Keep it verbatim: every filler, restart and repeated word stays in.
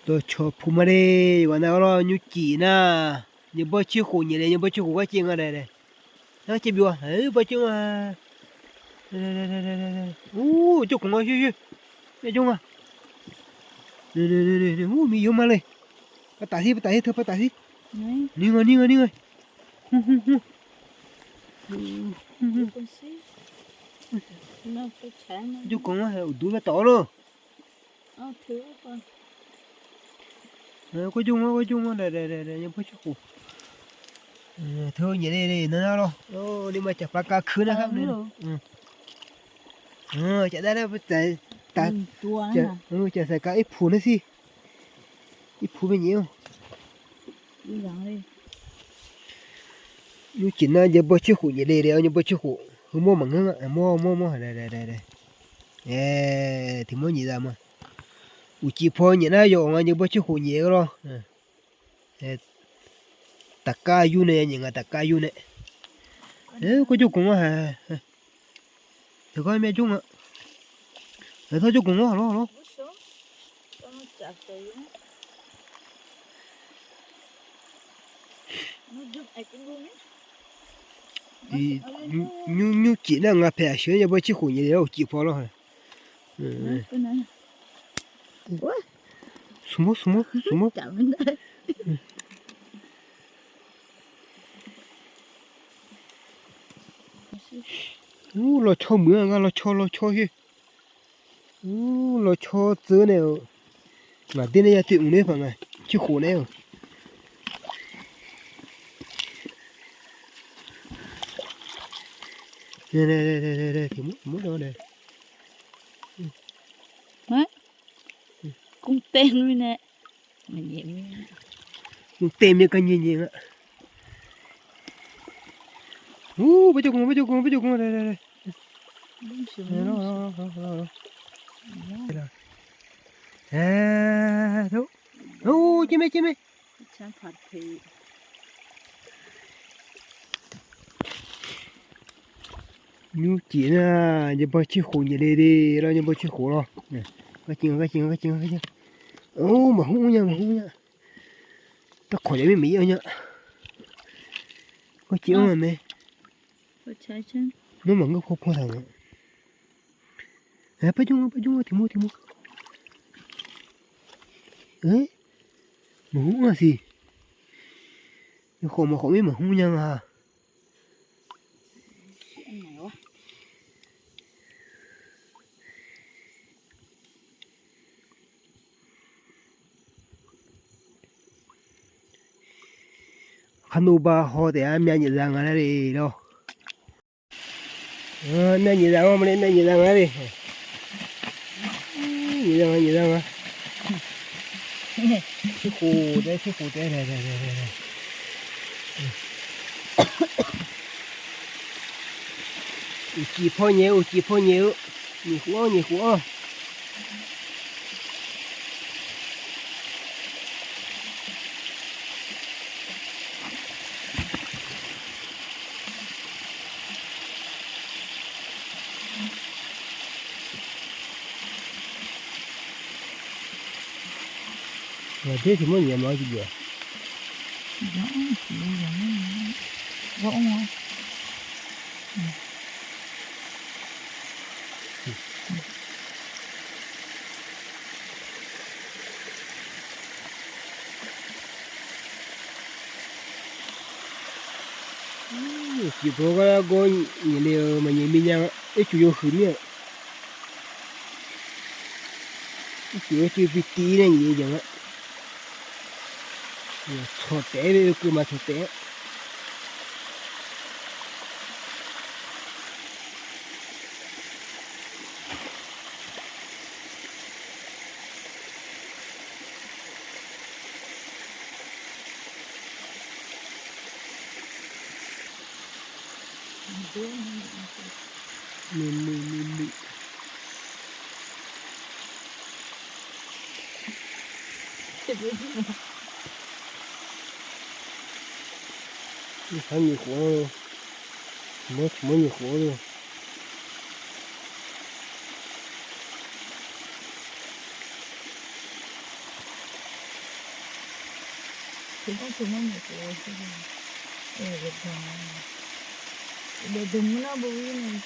Dawqcawq puq ma le, yawqghaq nav-awr lawr, nymrcif nar, nyaeqbawr cirkhof nyaef le, nyaeqbawr cirkhof gar caev nga daef daef. Nar caev byov-a, bawr caev nga. Ur, jawrkhanq nga, sher sher. Aer jawr nga. Ur, miqyaer ma le. Par taf sir, par taf sir, teu par taf sir. Nir nga, nir nga, nir nga. Jawrkhanq nga, uqduq nar tawf-awr lor. Kawr jawr nga, kawr jawr nga, daef daef daef, nyaeqbawr cirkhof. Teu nyaef le le nar nar lawr. Nuima caqpav kav kuir nar kar. Caf dar nar, caf saiq kav irpuq nar sir. Irpuq bae nyaef-awr. Nymrcif nar nyaeqbawr cirkhof nyaef le le-awr, nyaeqbawr cirkhof heumawr maqngeur nga, mawr mawr mawr daef daef daef. Tiq mawr nyaef za ma. Uqcif paw nyaef nar yawf nga, nyaeqbawr cirkhof nyaef-eu lawr. Tafkar yur nae nyaef nga, tafkar yur nae. Kawr jawrkhanq nga ha. Teugar myav jawr nga. Tawr jawrkhanq nga lawr lawr. Nymrcif nar nga paeq aqsheuq-anr nyaeqbawr cirkhof nyaef le-awr uqcif paw lawr. Smq mawr, smq mawr, smq mawr. Ur, lawqcawq muiq-anr ngar, lawqcawq, lawqcawq sher. Ur, lawqcawq tseuv nae-euq. Ngaq der nae ya toeq mq nae paq nga, cirkhof nae-euq. Tiq mawr, tiq mawr daef-awr daef. Kmr taev mirnae, kmr taev mirnae gar nyae nyae nga. Ur, par jawrkhanq, par jawrkhanq, par jawrkhanq. Ur, caer mae, caer mae. Nymrcif nar nyaeqbawr cirkhof nyaef le le lawr, nyaeqbawr cirkhof lawr. Gar civ nga, gar civ nga, gar civ nga, gar civ nga. Maqhmr nya, maqhmr nya. Tawrkawq yaf mir maqir-awr nya. Gar civ-anr mae. Nawr maqngeur paw paw taq nga. Par jawr nga, par jawr nga, tiq mawr, tiq mawr. Maqhmr nga siq. Yawkhawf maqkhawf mir maqhmr nya nga. Kharnob bar haw taef-a, myav nyaef za nga lar le lawr. Myav nyaef za nga ma le, myav nyaef za nga le. Nyaef za nga, nyaef za nga. Cirkhof taef, cirkhof taef. Uqcif paw nyaef, uqcif paw nyaef-eu. Nyaef khof-awr, nyaef khof-awr. Ngaq der tiq mawr nyaef ma-awr jeq jeq-a. Uqcif paw gar gawr nyaef le-eu maqnyaef mirnya, ircuf yawhuiq mir-aq. Ircuf yawcuiv bi tiv nae nyaef-eu jeq nga. Tsawq taef-aer, oekeuv maq tsawq taef-aer. Nuinuiv nuinuiv. Mawr tiq mawr nyiq khof-awr le. Teugar teugar nyaef khof-eu, daefdaq, daefdaq mr nar beu-ir nae.